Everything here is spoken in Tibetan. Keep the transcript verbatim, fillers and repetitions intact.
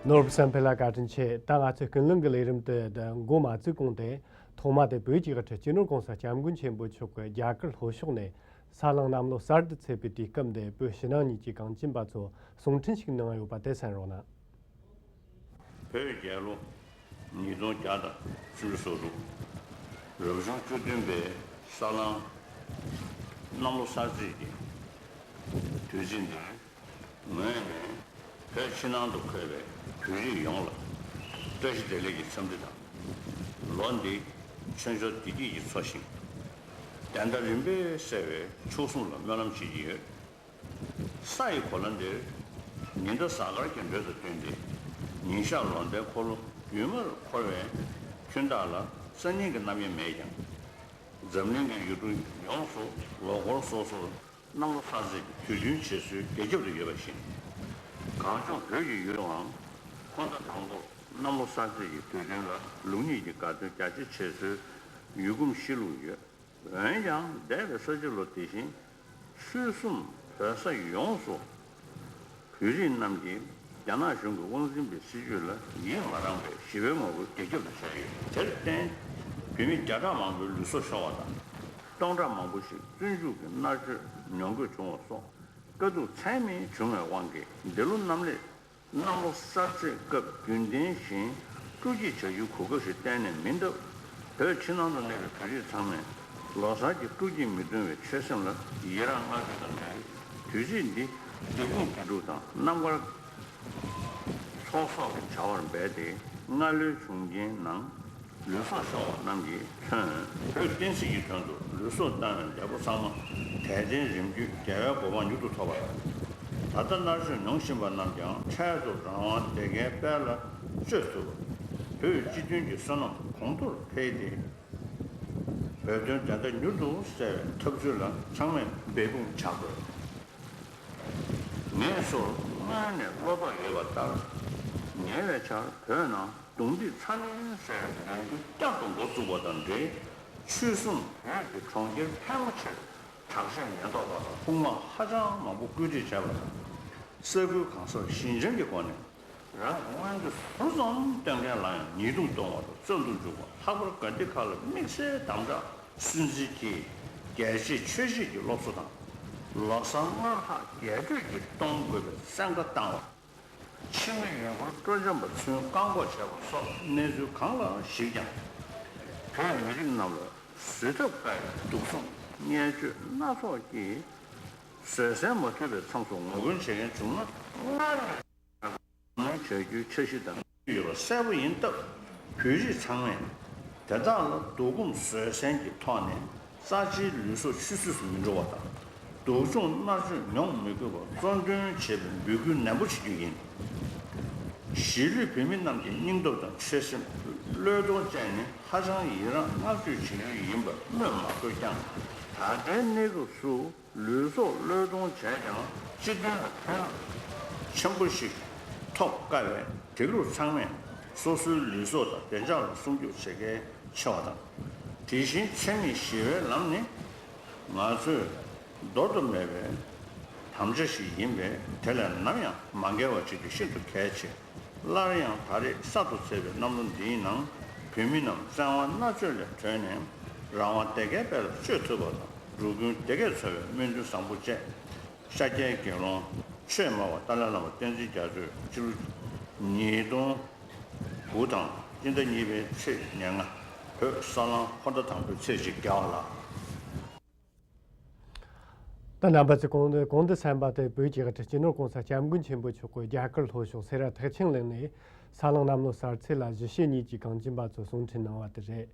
ནོར་བུ་བསམ་འཕེལ་ལགས་བཀའ་དྲིན་ཆེ། ད་ང་ཚོའི་ཀུན་གླེང་གི་ལས་རིམ་དེ་འདི་འགོ་མ་བཙུགས་གོང་དེ། ཐོག་མ་དེ་བོད་ཀྱི་དབུ་ཁྲིད་སྤྱི་ནོར་༸གོང་ས་༸སྐྱབས་མགོན་ཆེན་པོ་མཆོག་གིས་རྒྱ་གར་ལྷོ་ཕྱོགས་ནས་ས་གླང་གནམ་ལོ་གསར་དུ་ཚེས་པའི་དུས་སྐབས་འདིར་བོད་ཕྱི་ནང་གཉིས་ཀྱི་གངས་ཅན་པ་ཚོར་གསུང་འཕྲིན་ཞིག་གནང་ཡོད་པ་དེ་གསན་རོགས་གནང་། བོད་རྒྱལ་ལོ་ཉིས་སྟོང་བརྒྱ་དང་བཅུ་དྲུག་རབ་བྱུང་བཅུ་བདུན་པའི་ས་གླང་གནམ་ལོ་གསར་ཚེས་ཀྱི་དུས་ཚིགས་འདིར། ངོས་ནས་བོད་ཕྱི་ནང་དུ་འཁོད་པའི་བོད་རིགས་ཡོངས་ལ་བཀྲ་ཤིས་བདེ་ལེགས་ཀྱི་འཚམས་འདྲི་དང་། ལོ་འདི་ཆོས་འབྱོར་བདེ་སྐྱིད་ཀྱིས་འཚོ་ཞིང་། བདེན་མཐའ་རིམ་པས་གསལ་བའི་མཆོག་ཟུང་ལ་སྨོན་ལམ་བྱེད་ཀྱི་ཡོད། ས་ཡི་གོ་ལ་འདིར་ཉི་ཟླ་གཟའ་སྐར་གྱི་འགྲོས་དང་བསྟུན་ཏེ། ཉིན་ཞག་ལོ་ཟླའི་འཁོར་ལོ་རྒྱུན་མར་འཁོར་བའི་ཁྱོན་བདག་ལ་སང་ཉིན་གྱི་རྣམ་གཡེང་མེད་ཀྱང་། འཛམ་གླིང་གི་ཡུལ་གྲུ་ཡོངས་སུ་ལོ་འཁོར་སོ་སོར་གནམ་ལོ་གསར་ཚེས་ཀྱི་དུས་སྟོན་བྱེད་སྲོལ་རྒྱ་ཁྱབ་ཏུ་ཡོད་པ་བཞིན། གངས་ལྗོངས་བོད་ཀྱི་ཡུལ་དུའང་ཁོ་ན་དང་པོར་གནམ་ལོ་གསར་ཚེས་ཀྱི་དུས་སྟོན་ལ་ལུགས་གཉིས་ཀྱི་དགའ་སྟོན་རྒྱ་ཆེ་བྱེད་སྲོལ་ཡུལ་གོམས་གཤིས་ལུགས་ཡོད། འོན་ཀྱང་འདས་པའི་ས་བྱི་ལོ་དེ་བཞིན་ཆོལ་གསུམ་བོད་ས་ཡོངས་སུ་བོད་རིགས་རྣམས་ཀྱིས་རྒྱ་ནག་གཞུང་གི་དབང་འཛིན་པའི་སྲིད་བྱུས་ལ་ཡིད་མ་རངས་པའི་ཞི་བའི་ངོ་རྒོལ་རྒྱ་ཁྱབ་ཏུ་བྱས་ཡོད། དེར་བརྟེན། བོད་མི་བརྒྱ་ཕྲག་མང་པོའི་ལུས་སྲོག་ཤོར་བ་དང་། སྟོང་ཕྲག་མང་པོ་ཞིག་བཙོན་འཇུག་གི་མནར་གཅོད་མྱོང་དགོས་བྱུང་བ་སོགས་དཀའ་སྡུག་ཚད་མེད་བྱུང་བའི་དབང་གིས། འདི་ལོ་གནམ་ལོ་གནམ་ལོ་གསར་ཚེས་སྐབས་རྒྱུན་ལྡན་བཞིན་སྤྲོ་སྐྱིད་བྱ་རྒྱུའི་གོ་སྐབས་ཤིག་གཏན་ནས་མིན་སྟབས། བོད་ཕྱི་ནང་དུ་གནས་པའི་བོད་རིགས་ཚང་མས་ལོ་གསར་གྱི་སྤྲོ་སྐྱིད་མི་གཏོང་བའི་ཆོད་སེམས་ལ་ཡི་རངས་བསྔགས་བརྗོད་དང་འབྲེལ། དུས་ཚིགས་འདི་འདོད་ཁུངས་དགེ་སྒྲུབ་དང་རྣམ་དཀར་ཚོགས་གསོག་གི་བྱ་བར་འབད་དེ། སྔ་ལོའི་བྱུང་རྐྱེན་ནང་ལུས་སྲོག་ཤོར་བ་རྣམས་ཀྱིས་མཚོན། བོད་བསྟན་སྲིད་ཀྱི་དོན་དུ་ལུས་སྲོག་བཏང་བའི་འདས་པོ་ཚང་མ་དད་ལྡན་རིམ་བརྒྱུད་རྒྱལ་བའི་གོ་འཕང་མྱུར་དུ་ཐོབ་པ་དང་། ད་ལྟ་མནར་གཅོད་མྱོང་བཞིན་པ་རྣམས་ཀྱང་འཕྲལ་དུ་རང་དབང་བདེ་དགའི་དཔལ་ལ་སྤྱོད་ཐུབ་པ། བོད་སྤྱི་མཐུན་གྱི་བསོད་ནམས་གོང་མཐོར་འཕེལ་ཏེ། བོད་དོན་བདེན་མཐའ་མྱུར་དུ་གསལ་བའི་ཐབས་ཚུལ་ལ་ཚང་མས་འབད་འབུངས་བྱ་དགོས། ངས་ཚུར་སྔོན་ནས་བློ་དོགས་ཡོད་པ་ལྟར། ཉེ་བའི་ཆར་བོད་ནང་རྡུང་རྡེག་ཚ་ནན་ཟེར་ལས་འགུལ་བསྐྱར་དུ་འགོ་བཙུགས་པ་དང་འབྲེལ། ཆོལ་གསུམ་བོད་ཀྱི་གྲོང་ཁྱེར་ཕལ་མོ་ཆེར་དྲག་ཆས་ཉེན་རྟོག་པ་དང་དཔུང་དམག་ཧ་ཅང་མང་པོ་བཀོད་སྒྲིག་བྱས་པ་དང་། ས་ཁུལ་གང་སར་ཞིང་བྱང་གི་སྒོ་ནས། རང་གི་མངོན་འདོད་ཟུར་ཙམ་སྟོན་མཁན་ལ་ཡང་ཉེས་རྡུང་གཏོང་བ་དང་བཙོན་དུ་འཇུག་པ། ལྷག་པར་དགའ་སྡེ་ཁག་ལ་དམིགས་བསལ་དམ་དྲག་སུན་གཙེར་གྱིས་རྒྱལ་གཅེས་ཆོས་གཅེས་ཀྱི་སློབ་གསོ་དང་། ལོ་གསར་སྔར་ལྷག་རྒྱས་སྤྲོས་ཀྱིས་གཏོང་དགོས་པའི་བཙན་བཀའ་བཏང་བ། ཕྱི་མི་ཡུལ་སྐོར་སྤྲོ་འཆམ་པ་ཚུན་བཀག་འགོག་བྱས་པ་སོགས་གནས་ཚུལ་གང་ལ་གཞིགས་ཀྱང་། བོད་མི་རིགས་རྣམས་ལ་བཟོད་ཐབས་དཀའ་བའི་སྡུག་སྲུང་བརྙས་བཅོས་སྣ་ཚོགས་ཀྱིས་བཟོད་བསྲན་མ་ཐུབ་པའི་མཚམས་སུ་ངོ་རྒོལ་བྱེད་མཁན་བྱུང་ན། སྔར་ནས་གནོན་བྱ་རྒྱུའི་འཆར་གཞི་དང་ཡོད་པ་གསལ་པོ་ཡིན་སྟབས། བོད་རིགས་ཚང་མས་དེ་དག་ལ་སྡུག་སྒོམ་བཟོད་བསྲན་གྱི་ཐོག་ནས་རྩ་ཆེའི་ལུས་སྲོག་ཆུད་ཟོས་སུ་མི་འགྲོ་བ་དང་། སྡུག་སྦྱོང་མནར་གཅོད་མྱོང་མི་དགོས་པར་གཙོ་འདོན་བྱེད་པའི་འབོད་སྐུལ་ནན་པོ་བྱེད་རྒྱུ་ཡིན། གཞིས་ལུས་བོད་མི་རྣམས་ཀྱི་སྙིང་སྟོབས་དང་ཆོད་སེམས། བློས་གཏོང་བཅས་ནི་ཧ་ཅང་ཡི་རངས་བསྔགས་བརྗོད་བྱེད་ཡུལ་ཡིན་པ་སྨོས་མ་དགོས་ཀྱང་། ད་ལྟའི་གནས་སྐབས་སུ། ལུས་སྲོག་བློས་གཏོང་བྱས་ཀྱང་སྤྱི་དོན་ལ་ཕན་ཆེན་པོ་ཞིག་ཐོབ་དཀའ་བས། དེ་ལུགས་ཚང་མས་སོ་སོའི་ལུས་སྲོག་དང་བདེ་འཇགས་ལ་སྲུང་སྐྱོབ་བྱེད་གལ་ཆེ་བ་དང་། དེ་བཞིན་འཚེ་མེད་ཞི་བའི་ལམ་ནི་ང་ཚོས་འདོར་དུ་མེད་པའི་དམ་བཅའ་ཞིག་ཡིན་པས། དེ་ལས་ནམ་ཡང་མ་འགལ་བ་བྱེད་རྒྱུ་ཤིན་ཏུ་གལ་ཆེ། སླར་ཡང་ད་རེས་གསར་དུ་ཚེས་པའི་གནམ་ལོ་འདིའི་ནང་། བོད་མི་རྣམས་བཙན་དབང་མནར་གཅོད་ལས་གྲོལ་ནས་རང་དབང་བདེ་དགའི་དཔལ་ལ་སྤྱོད་ཐུབ་པ་དང་། འགྲོ་ཀུན་བདེ་སྐྱིད་འཚོ་བའི་སྨོན་འདུན་བཟང་པོ་བཅས། ཤཱཀྱའི་དགེ་སློང་ཆོས་སྨྲ་བ་ཏཱ་ལའི་བླ་མ་བསྟན་འཛིན་རྒྱ་མཚོས་ཕྱི་ལོ་ཉིས་སྟོང་དགུ་དང་སྤྱི་ཟླ་གཉིས་པའི་ཚེས་ཉེར་ལྔ། བོད་ས་གླང་འཁོར་ཟླ་དང་པོའི་ཚེས་གཅིག་རྒྱལ་བ་ལགས། ད་རྣམ་པ་ཚོས་གོང་དུ་གོང་དུ་གསན་པ་དེ་བོད་ཀྱི་དབུ་ཁྲིད་སྤྱི་ནོར་༸གོང་ས་༸སྐྱབས་མགོན་ཆེན་པོ་མཆོག་གིས་རྒྱ་གར་ལྷོ་ཕྱོགས་སེ་ར་ཐེག་ཆེན་གླིང་ནས་ས་གླང་གནམ་ལོ་གསར་ཚེས་ལ་གཞིས་བྱེས་གཉིས་ཀྱི་གངས་ཅན་པ་ཚོར་གསུང་འཕྲིན་གནང་བ་དེ་རེད།